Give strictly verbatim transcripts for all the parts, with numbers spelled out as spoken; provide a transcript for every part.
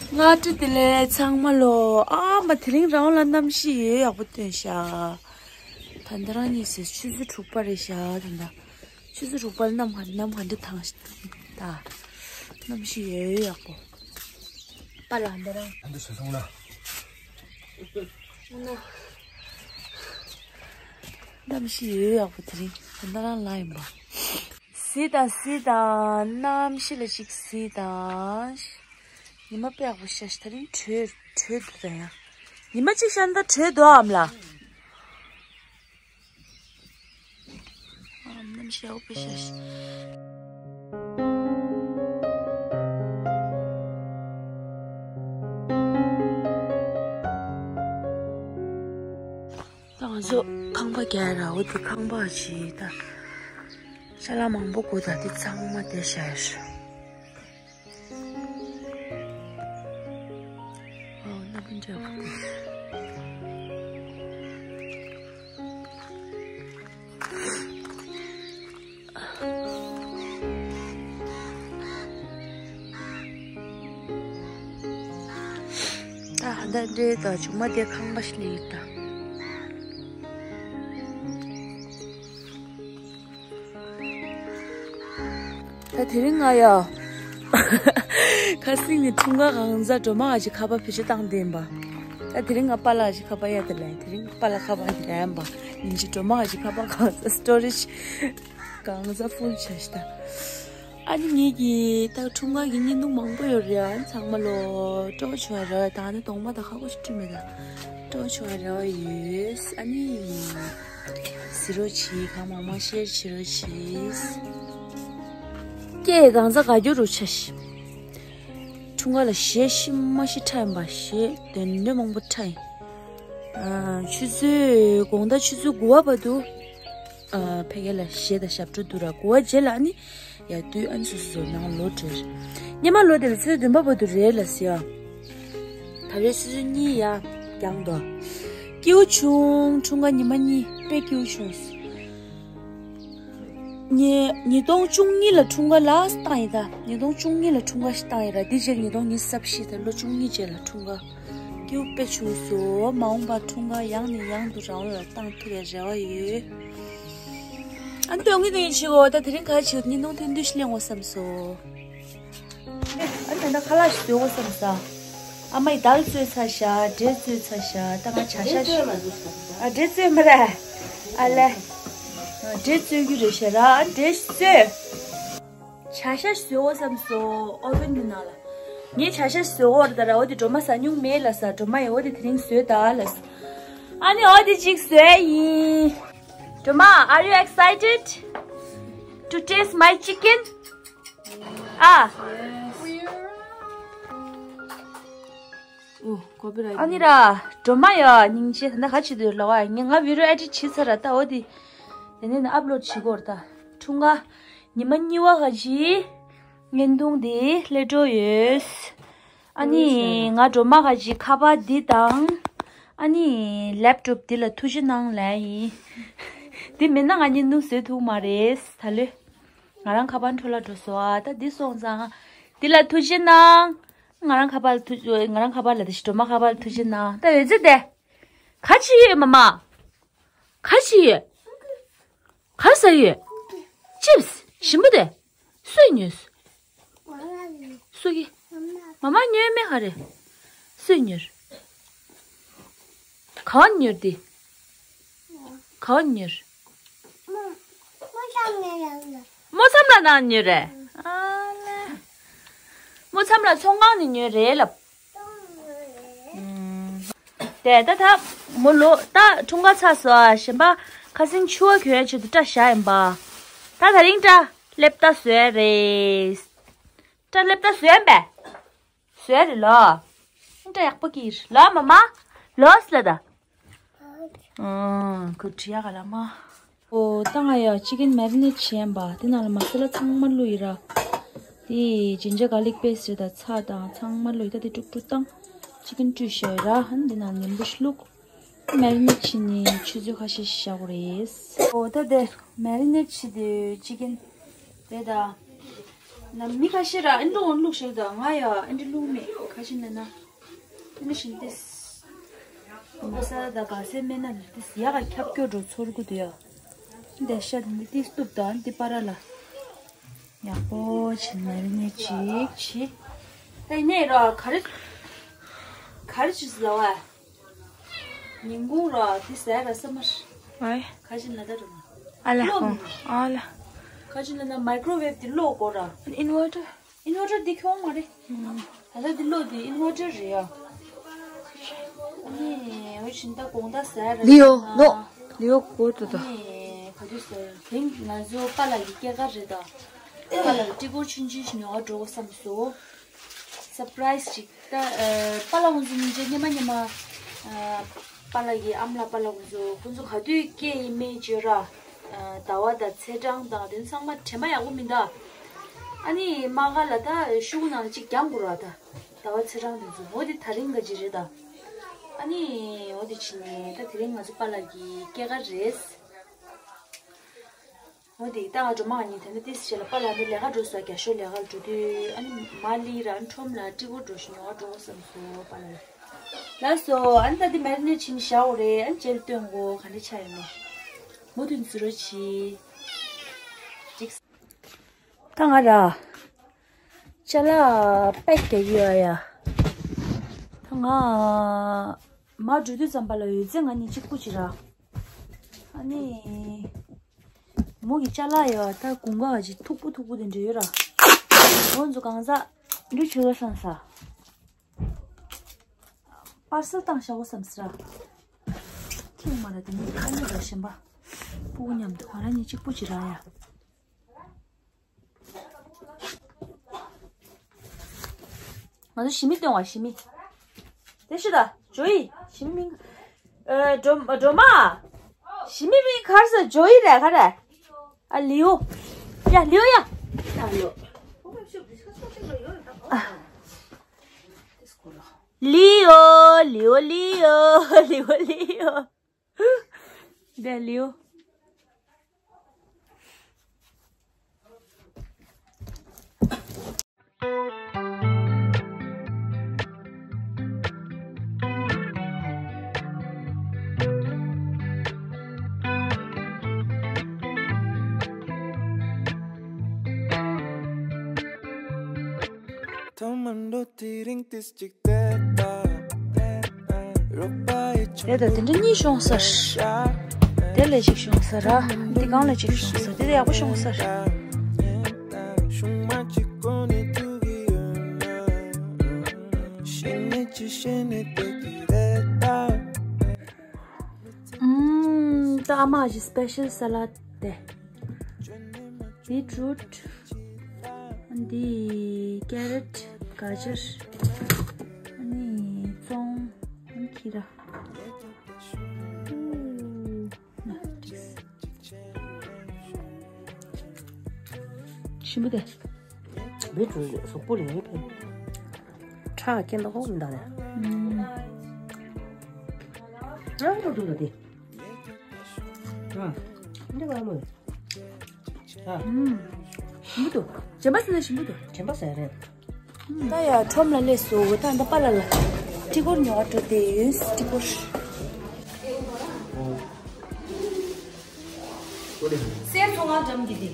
སྔ་དྲོ་བདེ་ལེགས་ཚང་མ་ལོ། ཨ་མ་དེ་རིང་རང་ལ་གནམ་གཤིས་ཡོད་ཡག་པོ་སྟོན་ཤག་ད་ལྟ་རང་གཉིས་ཟེར་ཆུ་ཚོད་དྲུག་པ་རེད་ཤག་ད་ལྟ་ཆུ་ཚོད་དྲུག་པ་ལ་གནམ་ག་གནམ་ག་འདྲ་ཐང་ཤག་ད་གནམ་གཤིས་ཡོད་ཡག་པོ། པཱ་ལགས་ད་ལྟ་རང་ད་ལྟ་ཞེ་སོང་ན། གནམ་གཤིས་ཡོད་ཡག་པོ་དེ་རིང་ད་ལྟ་རང་ལ་ཡིན་པ། གཟིགས་དང་གཟིགས་དང་གནམ་གཤིས་ལ་ཅིག་གཟིགས་དང་། ཉི་མ་དཔེ་ཡག་པོ་ཤར་ཤག་ད་རིང་དྲོས་དྲོས་འདུག་ད་ཡང་། ཉི་མ་གཅིག་ཤར་ན་ད་དྲོས་འདུག་ཨམ་ལགས། ཨམ་གནམ་གཤིས་ཡག་པོ་ཤར་ཤག་ད་ང་ཚོ་ཁང་པ་རྒྱག་ར་འོ་དེ་ཁང་པ་ཅིག་ད། ཤ་ལ་མང་པོ་དགོས་ད་དེ་ཚང་མ་དེ་ཤར་ཤག་ཨོ་ན་ཀུན་ཅག་པོ་དེ། ད་ཧ་ད་འདྲེ་ད་ཆུང་མ་དེ་ཁང་པ་ཞིག་ལས་ཡིན་ད། ད་དེ་རིང་ང་ཡ། ཁ་སང་ནས་འཁྲུངས་སྐར་གང་ཟག་སྒྲོལ་མ་ཨ་ཅེ་ཁ་པར་བེད་སྤྱོད་བཏང་བསྡད་ཡིན་པ། ད་དེ་རིང་ང་པཱ་ལགས་ཨ་ཅེ་ཁ་པར་གཡར་དེ་ལ་ཡིན། དེ་རིང་པཱ་ལགས་ཁ་པར་གཡར་ཡིན་པ། ཉིན་ཅིག་སྒྲོལ་མ་ཨ་ཅེ་ཁ་པར་གང་ཟག་སི་ཊོ་རེཇ་གང་ཟག་ཕུལ་བྱས་ཤག་ད། ཨ་ནི་ངེད་ཀྱི་ད་འཁྲུངས་སྐར་གྱི་བརྙན་ཐུང་མང་པོ་ཡོད་རེད་ཨ་ནི་ཚང་མ་ལོ། སྤྲོ་བོ་བྱུང་བ་རེད་བ། ད་ནི་གདོང་མ་དང་ཁ་སྒོ་ཞིག་བཀྲུས་མེད་ད། སྤྲོ་བོ་བྱུང་བ་རེད་བ་ཡོད་ཨ་ནི། གཟིགས་རོགས་གྱིས། གང་མང་མང་ཤེར་བྱེད་རོགས་གྱིས། སྐད་གང་ཟག་ག་རྒྱུ་རུ་ཆ་ཤི། འཁྲུངས་སྐར་ལ་གཞས་ཤི་མ་ཤི་ཁྲ་ཡིན་པ་གཞས་དོན་འདྲ་མང་པོ་ཁྲ་ཡིན། ཨ་ཆུ་ཚོད་དགོང་དག་ཆུ་ཚོད་དགུ་པ་བར་དུ། ཨ་ཕ་གི་ལ་གཞས་དང་ཞབས་བྲོ་འདུག་ར། དགུ་པ་རྗེས་ལ་ཨ་ནི་ཡར་དུས་ཨ་ནི་སོ་སོ་སོ་ནང་ལོག་འགྲོ། སྔོན་མ་ལོག་དེ་ལ་ཆུ་ཚོད་བདུན་པ་བར་དུ་རེད་ལབ་ཟེར་ཡ། ད་རེས་ཆུ་ཚོད་གཉིས་ཡར་འགྱངས་འདུག་སྐྱིད་པོ་བྱུང་། འཁྲུངས་སྐར་ཉི་མ་གཉིས་དཔེ་སྐྱིད་པོ་བྱུང་། ཉིས་ཉིས་སྟོང་བཅུ་གཉིས་ལ་འཁྲུངས་སྐར་ལ་བཏང་ཡིན་ད། ཉིས་སྟོང་བཅུ་གཉིས་ལ་འཁྲུངས་སྐར་ཞིག་བཏང་ཡིན་ར། དེ་རྗེས་ཉིས་སྟོང་ཉི་ཤུ་རྩ་བཞི་ད་ལོ་བཅུ་གཉིས་རྗེས་ལ་འཁྲུངས་སྐར། སྐྱིད་པོ་དཔེ་བྱུང་སོང་། མ་འོངས་པར་འཁྲུངས་སྐར་ཡང་ནས་ཡང་དུ་རང་ལ་བཏང་ཐུབ་པའི་རེ་བ་ཡོད། ཨ་ནི་སྟོན་གི་དེ་ཡིན་ཞིག་འོ། ད་དེ་རིང་ག་ཞིག་བརྙན་ཐུང་ཐུང་འདུས་ཤིག་ལེན་འོ་བསམ་སོང་། ཨ་ནི་ད་ཁ་ལག་ཞིག་བཟོ་འོ་བསམ་ས། ཨ་མ་ཡི་དལ་བཙོས་ཚར་ཤག་འབྲས་བཙོས་ཚར་ཤག་ད་ང་བྱ་ཤ་ཞིག་ཨ་འབྲས་བཙོས་མ་རེད། ཨ་ལེ། འབྲས་བཙོས་རྒྱུ་རེད་ཤག་ར། ཨ་འབྲས་བཙོས། བྱ་ཤ་བཟོ་འོ་བསམ་སོང་། ཨོ་ཝེན་གི་ནང་ལ། ངས་བྱ་ཤ་བཟོ་འོ་ར་ད་ར། འོ་དེ་སྒྲོལ་མ་ཟ་མྱོང་མེད་ལབ་ས། སྒྲོལ་མ་ཡིས་འོ་དེ་དེ་རིང་བཟོས་ད་ལབ་ས། ཨ་ནི་འོ་དེ་ཅིག་བཟོས་ཡིན། སྒྲོལ་མ། Are you excited to taste my chicken? ཨ། ཨ་ནི་ར། སྒྲོལ་མ་ཡ་སྙིང་རྗེ། ད་ལྟ་ག་བྱེད་དུས་ལ་བ་ངས་ང་བི་ཌི་ཡོ་ཨེ་ཌིཊ་བྱས་ཚར་ར། ད་འོ་དེ་དེ་ནས་ནི་ཨབ་ལོཌ་བྱེད་དགོས་ར་ད། འཁྲུངས་སྐར་ཉི་མ་གཉིས་པ་ག་ཅིག་བརྙན་ཐུང་དེ་སླེབས་འགྲོ་ཡོད། ཨ་ནི་ང་སྒྲོལ་མ་ག་ཅིག་ཁ་པར་འདི་དང་། ཨ་ནི་ལེབ་ཊོབ་འདི་ལ་ཐུགས་རྗེ་གནང་ལབ་ཡིན། འདི་མེད་ན་ང་བརྙན་ཐུང་བཟོ་ཐུབ་མ་རེད་ད་ལོས། ང་རང་ཁ་པར་འཕྲོ་བརླག་འགྲོ་སོང་ཨ། ད་འདི་སོང་ཙང་། འདི་ལ་ཐུགས་རྗེ་གནང་། ང་རང་ཁ་པར་ལ་ཐུགས་ང་རང་ཁ་པར་ལ་ད་ཞིག་སྒྲོལ་མ་ཁ་པར་ལ་ཐུགས་རྗེ་གནང་། ད་འོད་ཟེར་དེ། ག་ཅི་ཡོད་མ་མ། ག་ཅི་ཡོད། ག་ཟ་ཡོད། ཅིབས། ཞིམ་པོ་དེ། སུས་ཉོས། སུ་གི། མ་མ་ཉོས་མེད་ག་རེ། སུས་ཉོས། ག་བ་ཉོས་དེ། ག་བ་ཉོས། རྨོ་མཚམས་ལ་ནང་ཉོས་རེད། ཨ་ལེ། རྨོ་མཚམས་ལ་ཚོང་ཁང་ནས་ཉོས་རེད་ལབ། དེ་ད་ད་མོ་ལོ་ད་འཁྲུངས་སྐར་ཚར་སོང་ཨ། གཞན་པ་ཁ་སང་ཕྱུ་པ་གྱོན་ཡ་ཆེད་དུ་སྐྲ་བཞར་ཡིན་པ། ད་ད་རིང་སྐྲ་ཀླད་པ་བཟོས་རེད། སྐྲ་ཀླད་པ་བཟོས་ཡིན་པས། བཟོས་རེད་ལོ། སྐྲ་ཡག་པོ་གྱིས་ལོ་མ་མ། ལོས་ལ་ད། ཨང་། ཁོ་བྲིས་ཡག་ག་ལ་མ། ཨོ་ད་ང་ཡ་ཅི་ཀན་མེ་རི་ནེཊ་བྱས་ཡིན་པ། དེ་ནང་ལ་མ་ས་ལ་ཚང་མ་བླུགས་ཡིན་ར། དེ་ཇིན་ཇར་གར་ལིག་པེ་སི་ཊི་དང་ཚྭ་དང་ཚང་མ་བླུགས་ཡིན། ད་དེ་དཀྲུག་དཀྲུག་བཏང་། ཅི་ཀན་བཀྲུས་བཞག་ཡིན་ར། ཨ་ནི་དེ་ནང་ནིམ་བུ་ཞིག་བླུགས། མེ་རི་ནེཊ་བྱས་ནས་ཆུ་ཚོད་ཁ་ཤས་ཤིག་བཞག་དགོས་རེད། ཨོ་ད་དེ་མེ་རི་ནེཊ་བྱས་དེ་ཅི་ཀན་དེ་ད། ན་མི་ཁ་ཤས་ར་ཨེ་འདྲ་འོང་བླུགས་ཤིག་དང་ང་ཡ་ཨེ་འདྲ་བླུགས་མེད་ཁ་ཤས་ན་ན། ཨེ་འདྲ་བཞིན་ཏེ། མ་ས་ད་ག་སེ་མེད་ན་ཏེ་ཡ་ག་ཁྱབ་སྐྱོ་འགྲོ་ཚོར་གུ་དུ་ཡ། འདི་ཤ་འདི་ཏིས་གཏུབ་དང་འདི་པ་ར་ལ། ཡག་པོ་བྱིན་མ་རེད་ནས་ཅིག་བྱི། ད་ཡིན་ནའི་ར་ག་རེ། ག་རེ་བྱིས་ལ་བ། ཉིན་གུང་ར་དེ་ཟས་ར་ས་མར། ཨའི། ཁ་ཅིག་ལ་ད་རུང་། ཨ་ལ་ཧོ། ཨ་ལ། ཁ་ཅིག་ལ་ན་མའི་ཀྲོ་ཝེབ་དེ་ལོག་གོ་ར། ཨིན་ཝར་ཊར། ཨིན་ཝར་ཊར་དེ་ཁྱོང་མ་རེད། ད་ལྟ་དེ་ལོག་དེ་ཨིན་ཝར་ཊར་རེད་ཡ། ཨ་ནི་འོ་ཕྱིན་ད་དགོང་ད་ཟས་ར། ལི་ཡོ་ནོ། ལི་ཡོ་གོ་ཏོ་ཏོ། ཨ་ནི་ག་དུས་ཟེར་དེང་ང་ཚོ་པཱ་ལགས་ཀྱི་སྐྱེས་སྐར་རེད་ད། པཱ་ལགས་ཀྱི་ཀྲི་པོར་ཆུང་ཆུང་ཞིག་ཉོ་བ་འགྲོ་དགོས་བསམ་སོང་། སར་པ་རའི་ཛི་ཅིག་ད་ཨ་པཱ་ལགས་ཁོང་ཚོ་སྙིང་རྗེ། སྔོན་མ་སྔོན་མ་ཨ་པཱ་ལགས་ཀྱི་ཨ་མ་ལགས་པཱ་ལགས་ཁོང་ཚོ་ཁོང་ཚོ་ག་དུས་སྐྱེས་ཡིན་མིན་བརྗོད་ར། ཨ་ཟླ་བ་དང་ཚེས་གྲངས་དང་དེ་ཚང་མ་དྲན་པ་ཡག་པོ་མིན་ད། ཨ་ནི་མ་ག་ལ་ད་ཤོག་གུ་ནང་ལ་ཅིག་བརྒྱངས་དགོས་ར་ད། ཟླ་བ་ཚེས་གྲངས་དེ་ཚོ་འོ་དེ་ད་རིང་ག་ཅིག་རེད་ད། ཨ་ནི་འོ་དེ་ཕྱིན་ནས་ད་དེ་རིང་ང་ཚོ་པཱ་ལགས་ཀྱི་སྐྱེས་སྐར་རེད། འོ་དེ་ད་ང་སྒྲོལ་མ་ང་གཉིས་དེ་འདྲ་ཏིས་བྱས་ལ་པཱ་ལགས་འདི་ལས་ཀ་འགྲོ་ས་རྒྱ་ཤོག་ལས་ཀ་འགྲོ་དུས་ཨ་ནི་མ་ལི་ར་ཁྲོམ་ལ་ཀྲི་པོར་འགྲོ་ཞིག་ཉོ་བ་འགྲོ་བསམ་སོང་པཱ་ལགས་ལ། ལགས་སོ། ཨ་ནི་ད་འདི་མེ་རི་ནེ་ཊི་བྱས་ནས་བཞག་འོ་རེད། ཨ་ནི་རྗེས་ལ་སྟོན་གོ་ག་འདྲ་ཆགས་ཡོད་མེད་མུ་མཐུད་གཟིགས་རོགས་གྱིས། ཅིག་ད་ང་ར་ཅ་ལག་པེག་རྒྱག་གི་ཡོད་ཡ། ད་ང་མར་འགྲོ་དུས་ཙམ་པ་ལ་ཡོད་ཚད་ང་གཉིས་གཅིག་པུ་ཅིག་ར། ཨ་ནི། མོ་གི་ཅ་ལག་ཡོད་ད་དགུན་ཁ་ཅིག་མཐུག་པོ་མཐུག་པོ་དེ་འདྲ་ཡོད་ར། ཁོང་ཚོ་གང་ཟག་འདྲ་ཆུ་བ་སང་ས། པར་སེལ་བཏང་བཞག་གོ་བསམ་སི་ར། ཐེངས་མ་ར་དེ་ནི་ཁ་ཉོ་ར་གཞན་པ། སྤུ་གུ་མཉམ་དུ་ང་རང་གཉིས་གཅིག་པུ་ཅིག་ར་ཡ། ང་ཚོ་ཞི་མི་སྟོན་བ་ཞི་མི། དེ་ཤི་ད་ཇོ་ཡི་ཞི་མི་མིང་། ཨ་སྒྲོལ་སྒྲོལ་མ། ཞི་མི་མིང་ག་རེ་ཟེར་ཇོ་ཡི་རེད་ག་རེ། ཨ་ལིའོ། ཡ་ལིའོ་ཡ། ཨ། ལིའོ་ལིའོ་ལིའོ་ལིའོ་ལིའོ། འདི་ལིའོ། ཐོག་མར་འགྲོ་དེ་རིང་ཏིས་གཅིག་བལྟས་ད། རོགས་པ་ཡི་དེ་ད་དེ་འདྲ་གཉིས་ཤོང་ས་ར། དེ་ལས་གཅིག་ཤོང་ས་ར། འདི་གང་ལས་གཅིག་ཤོང་ས། དེ་ད་ཡག་པོ་ཤོང་ས་ར། ཤུང་མ་གཅིག་གོན་ནས་ཐུག་གི་ཡོད་ན། ཤེས་མེད་ཅི་བཤད་ནས་བསྡད་ཀྱི་རེད་ད། ཨུམ། ད་ཨ་མ་གི་སི་པེ་ཤལ་ས་ལད་དེ། བིཊ་རུཊ། འདི་ཀེ་རཊ། ག་ཅར། ཨ་ནི་ཙོང་། ཨ་ནི་ཁྱི་ར། ཨུ། ན་ཏིས། ཞིམ་པོ་དེ། བིཊ་རུཊ་གཟུགས་པོ་ལ་ཡང་ཕན། ཁྲག་སྐྱེ་མདོག་ཁོག་མི་འདུག་ནས། ཨུམ། ཨ་འགྲོ་འགྲོ་འགྲོ་དེ། ཨ། འདི་ག་མོ། ཨ། ཨུམ། ཞིམ་པོ་འདུག་རྗེན་པ་ཟེར་ན་ཞིམ་པོ་འདུག་རྗེན་པ་ཟེར་རེད། ད་ཡ་ཁྲོམ་ལ་སླེབས་སོང་། ད་ད་པཱ་ལགས་ལ་ཀྲི་པོར་ཉོ་བ་འགྲོ་བསྡད་ཡོད། ཀྲི་པོར། གསེར་ཚོང་ཁང་འགྲམ་གྱི་དེ།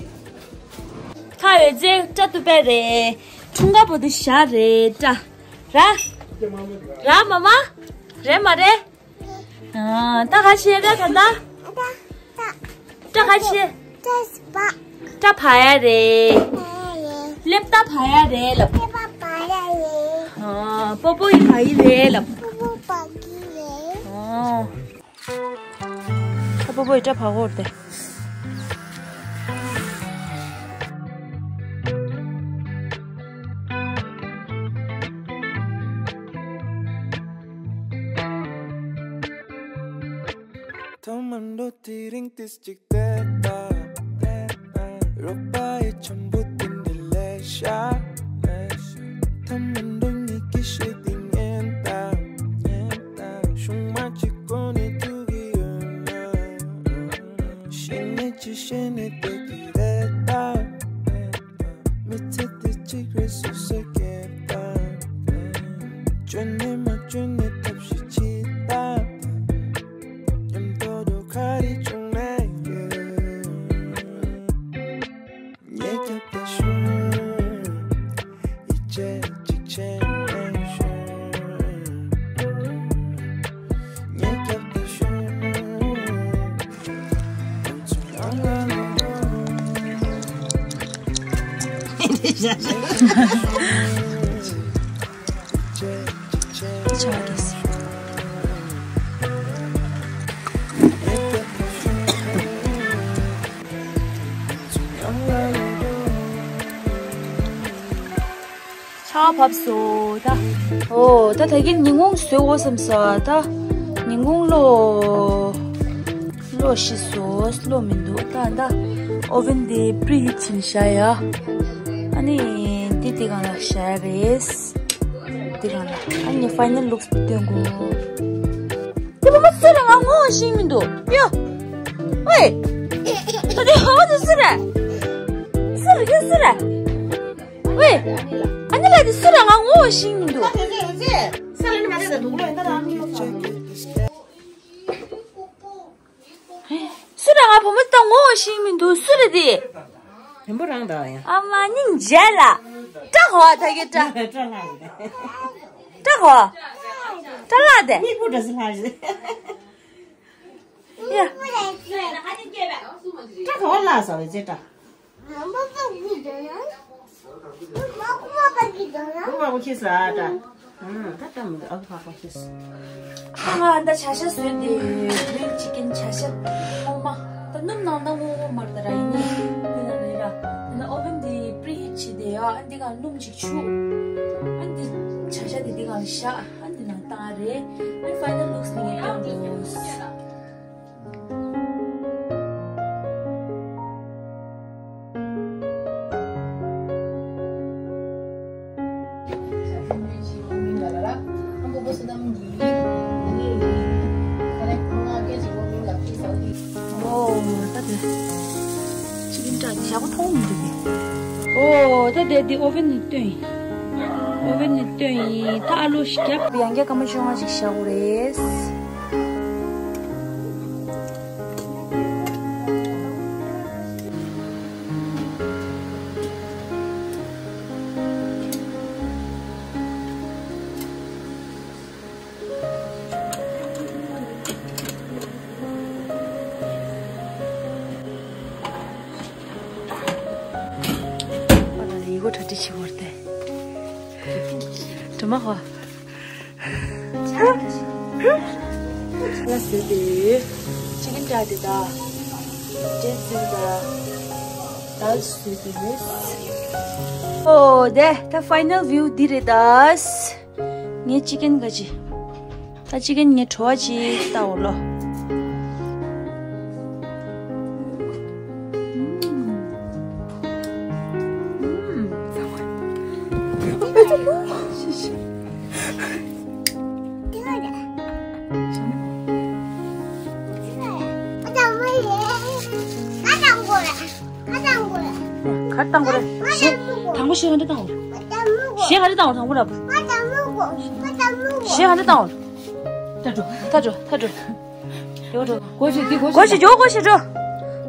ཁ་ཡོད་ཚད་སྐྲ་གཏུབ་པ་རེད། འཁྲུངས་སྐར་པོ་ཏི་ཞག་རེད་ད། ར། ར་མ་མ། རེད་མ་རེད། ཨ། ད་ག་ཤེད་ཀ་ག་ད། སྐྲ་ག་ཤེད། སྐྲ་བ་ཡ་རེད། ཀླད་པ་བ་ཡ་རེད་ལབ། ཨ། པོ་པོ་ཡི་བ་ཡི་རེད་ལབ། ཨ། ད་པོ་པོ་ཡི་སྐྲ་བ་གོ་རེད་དེ། ཐོག་མར་འགྲོ་དེ་རིང་ཏིས་གཅིག་བལྟས་ད། རོགས་པ་ཡི་འཆམ་པོ་དེ་འདྲ་ལས་ཤ། ཐོག་མར་འགྲོ་ཉིད་ཀྱི་ཤེས་དེ་ཉན་ད། ཤུང་མ་གཅིག་གོན་ནས་ཐུག་གི་ཡོད་ན། ཤེས་མེད་ཅི་བཤད་ནས་བསྡད་ཀྱི་རེད་ད། མི་ཚེ་འདི་ སྐྱོན་ནི་མ་བྱུང་ནི་ཐབས་ཤེས་ཅི་ལྟ། མཉམ་དུ་འགྲོ་ག་རེ་བྱུང་ན་ཡང་། ཉེ་རྒྱབ་ཏུ་ཤོག་ཡིད་ཆེས་གཅིག་བྱས་ནས་ཤོག་ཉེ་རྒྱབ་ཏུ་ཤོག་ང་ཚོ་ཡང་ལ་ལ་ལོ། ཆགས་ཀྱི་སི། ཆར་བབས་སོང་ད། ཨོ་ད་ད་གིན་ཉིན་གུང་བཟོས་འོ་བསམ་ས་ད། ཉིན་གུང་ལོ། ལོ་ཤི་སོ་ལོ་མི་འདུག་ད་ད། ཨོ་ཝེན་དེ་པྲི་ཧིཊ་བྱིན་བཞག་ཡ། ཨ་ནི་འདི་དེ་གང་ལ་བཞག་ཡ་རེད། དེ་གང་ལ་ཨ་ནི་ཕའི་ནལ་ལུགས་སྟོན་དགོས། དེ་མ་མ་སུ་རེད། ང་ངོ་ཤེས་མི་འདུག་ཡ། ཝེ། ད་དེ་ཧ་ད་སུ་རེད། སུ་རེད་ཡ་སུ་རེད། ཝེ། ཨ་ནི་ལ་དེ་སུ་རེད། ང་ངོ་ཤེས་མི་འདུག་སུ་རེད། ང་བུ་མོ་ད་ངོ་ཤེས་མི་འདུག་སུ་རེད་དེ། ཡིན་པོ་རང་འདྲ་ཡ། ཨ་མ་སྙིང་རྗེ་ལ། སྐྲ་གོ་བ་ད་གི་སྐྲ། སྐྲ་ལྷག་རེད། སྐྲ་གོ་བ། སྐྲ་ལྷག་དེ། མིག་པོ་འདྲ་སི་ལྷག་རེད། ཡ། སྐྲ་གོ་བ་ལྷག་ས་བའི་ཚེ་སྐྲ། ཁུ་མ་བུ་ཁྱི་ས་ཨ་ད། ཨ་ད་ད་མི་ཨ་ཁུ་ཁ་ཁོ་ཁྱི་ས། ཨ་ང་ད་བྱ་ཤ་བཟོས་ཏེ་བུའི་ཅི་ཀིན་བྱ་ཤ་ཐོག་མ་ད་སྣུམ་ནང་ད་སྔོ་སྔོ་མར་ད་ར་ཡིན་ནི་འདི་ན་རེད་ར། ད་ན་ཨོ་ཝེན་འདི་པྲི་ཧིཊ་བྱས་ཏེ་ཡ་ཨ་འདི་ག་སྣུམ་ཅིག་བྱུག་ཨ་འདི་བྱ་ཤ་དེ་འདི་ག་ལ་བཞག་ཨ་འདི་ནང་བཏང་རེད། ཨ་ཕའི་ནལ་ལུགས་ནི་ངས་བཏང་འདུག་ཨོ་ད་དེ་ཅི་ཀིན་འདྲ་ཞག་པོ་མཐོང་མི་འདུག་གི་ཨོ་ད་དེ་དེ་ཨོ་ཝེན་ནི་བཏོན་ཡིན། ཨོ་ཝེན་ནི་བཏོན་ཡིན། ད་ཨ་ལུ་ཞིག་བརྒྱབ། ཡང་བསྐྱར་སྐར་མ་བཅོ་ལྔ་ཞིག་བཞག་དགོས་རེད། ཨ་ལ་ལ་ཡི་གོ་གྲ་སྒྲིག་བྱེད་དགོས་རེད་དེ། དྲི་མ་ཧོ། ལ་བཟོས་ཏེ། ཅི་ཀིན་འདྲ་དེ་ད། ཅེན་ཙིན་ད། དལ་བཟོས་ཏེ་རེད། ཨོ་དེ་ད་ཕའི་ནལ་བིའུ་འདི་རེད་ད། ངའི་ཅི་ཀིན་ག་ཅི། ད་ཅི་ཀིན་ངའི་བྲོ་བ་ཅི་ལྟ་འོ་ལོ། གར་བཏང་དགོས་རེད། གཞས་དང་པོ་གཞས་ག་འདྲ་བཏང་དགོས། གཞས་ག་འདྲ་བཏང་དགོས་དང་པོ་ལབ། གཞས་ག་འདྲ་བཏང་དགོས། ད་འགྲོ་ད་འགྲོ་ད་འགྲོ། ཡོ་འགྲོ། གོ་ཞིག་འདི་གོ་ཞིག་གོ་ཞིག་འགྲོ།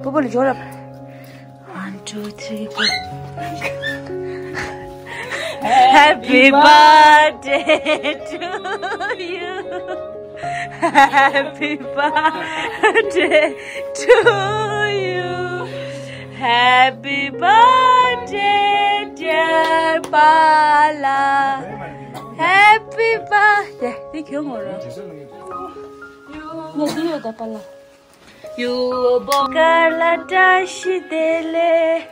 བུ་བུ་ལ་འགྲོ་ལབ། One, two, three, four. Happy birthday to you. Happy birthday to you. Happy birthday, dear Bala. Happy birthday. དེ་ཁྱོད་ངོ་ར། ངས་འདི་ཡོད་ད་པ་ལ། ཡུ་བོ་ཀ་ལ་བཀྲ་ཤིས་བདེ་ལེགས།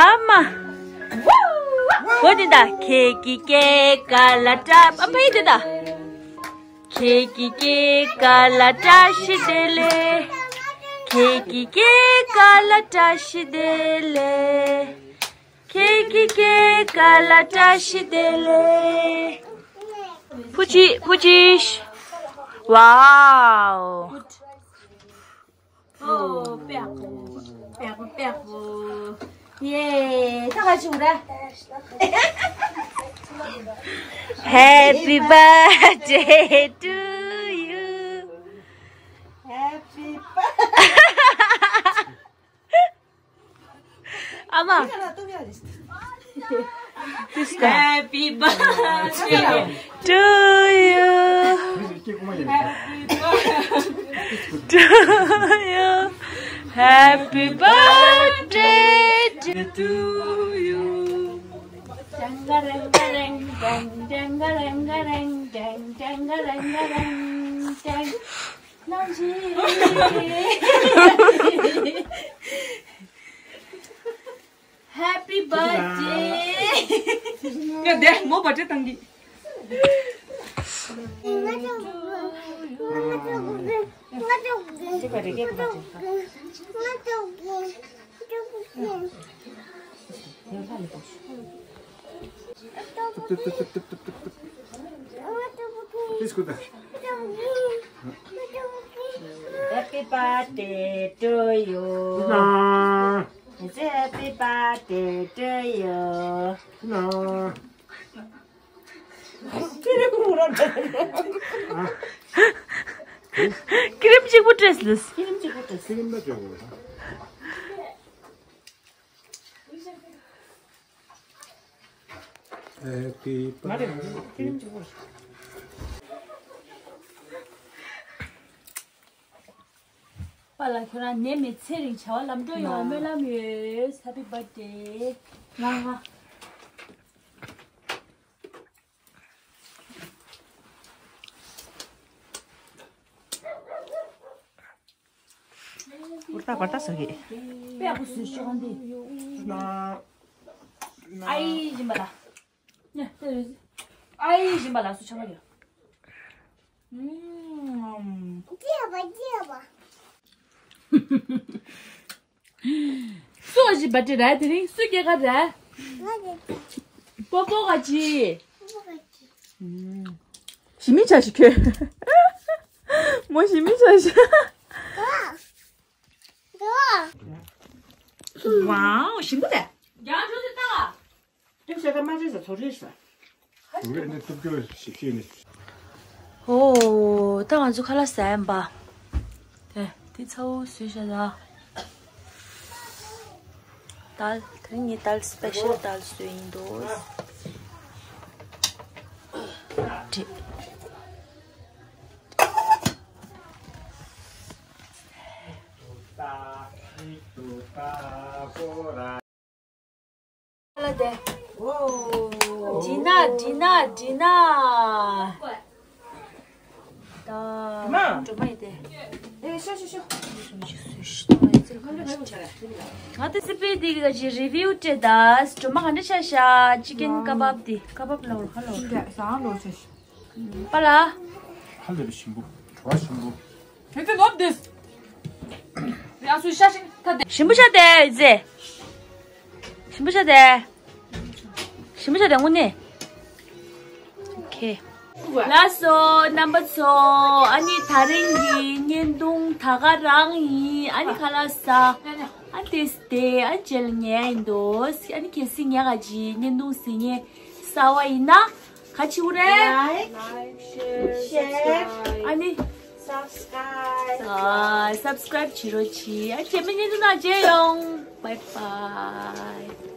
ཨ་མ། གོ་དེ་ད་ཁྱེད་ཀྱི་སྐེ་ཀ་ལ་བཀྲ། ཨ་མ་ཡིན་དེ་ད། ཁྱེད་ཀྱི་སྐེ་ཀ་ལ་བཀྲ་ཤིས་བདེ་ལེགས། ཁྱེད་ཀྱི་སྐེ་ཀ་ལ་བཀྲ་ཤིས་བདེ་ལེགས། ཁྱེད་ཀྱི་སྐེ་ཀ་ལ་བཀྲ་ཤིས་བདེ་ལེགས། ཕུ་ཅི་ཕུ་ཅི། ཝའོ། ཨོ། པེག་པོ། པེག་པོ། པེག་པོ། ཡེ། ད་ག་ཞུ་ར། Happy birthday to you. Happy birthday. ཨ་མ། Happy birthday to you. To you. Happy birthday to you. Happy birthday. ཡ་དེ་མོ་བར་ཐི་བཏང་གི། Happy birthday to you. Happy birthday to you. ཀི་རིམ་གཅིག་པུ་སྤྲད་ལུས། ཀི་རིམ་གཅིག་པུ་སྤྲད། ཀི་རིམ་ལ་སྤྲད་དགོས། Happy birthday. པཱ་ལགས་ཁྱོད་རང་ནད་མེད་ཚེ་རིང་བྱ་བ་ལམ་འགྲོ་ཡོང་བའི་སྨོན་ལམ་ཡོད། Happy birthday. ང་ང་། ཧུར་ཐག་པར་ཐག་ཟ་གི། དཔེ་ཡག་པོ་བཟོས་ཤོག་ཨ་འདི། ཨའི་ཞིམ་པ་ལ། ཨའི་ཞིམ་པ་ལ་སུ་ཆང་ག་ཡོད། ཨུམ། སུ་ཞིག་བ་ཏི་ར་དེ་རིང་སུ་སྐྱེས་ཀ་ར། པོ་པོ་ག་ཅི། ཞི་མི་ཆ་ཞིག་ཁྱོད། མོ་ཞི་མི་ཆ་ཞིག་ཝའོ་ཞིམ་པོ་རེད། རྒྱང་ཆུ་ཚོད་ལྟ། ཨོ། ད་ང་ཚོ་ཁ་ལག་ཟ་ཡིན་པ། དེ་དེ་ཚ་བོ་བཟོས་བཞག་ད། དལ། དེ་རིང་ངས་དལ་སི་པེ་ཤལ་དལ་བཟོས་ཡིན་འདུག་ལ་དེ། འོ། འདི་ན་འདི་ན་འདི་ན། ད། མ། འགྲོ་མ་ཡི་དེ། ཨེ་ཤོ་ཤོ་ཤོ། ང་དེ་སི་པེ་འདི་ག་ཅི་རི་བིའུ་སྤྲད་ད། འགྲོ་མ་ག་འདྲ་ཤ་ཤ། ཅི་ཀེན་ཀ་བབ་འདི་ཀ་བབ་ལ་འོར་ཁ་ལོ། ཟ་ལོ་ཤ་ཤ། པཱ་ལགས། ཧ་ལས་པའི་ཞིམ་པོ། བྲོ་བ་ཞིམ་པོ། ཡ་སུ་ཤ་ཤིང་ཐ་དེ། ཞིམ་པོ་ཤ་དེ་ཟེ། ཞིམ་པོ་ཤ་དེ། ཞིམ་པོ་ཤ་དེ་དངོས་གནས། ཨོ་ཁེ། ལགས་སོ་རྣམ་པ་ཚོ། ཨ་ནི་ད་རིང་གི་བརྙན་ཐུང་ད་ག་རང་ཡིན། ཨ་ནི་ཁ་ལག་ཟ། ཨ་ནི་དེ་སི་དེ་ཨ་ནི་རྗེས་ལ་ཉལ་ཡིན་འདུག་ཨ་ནི་གལ་སྲིད་ཉལ་ག་ཅིག་བརྙན་ཐུང་གཟིགས་མཁན་གསར་བ་ཡིན་ན། ག་ཅི་ཧུ་རེ། Like, share, subscribe. ཨ་ནི། Subscribe. ཨ་སབ་སི་ཀ་རེབ་བྱེད་རོགས་གྱིས། ཨ་རྗེས་མའི་བརྙན་ཐུང་ནང་མཇལ་ཡོང་། Bye bye.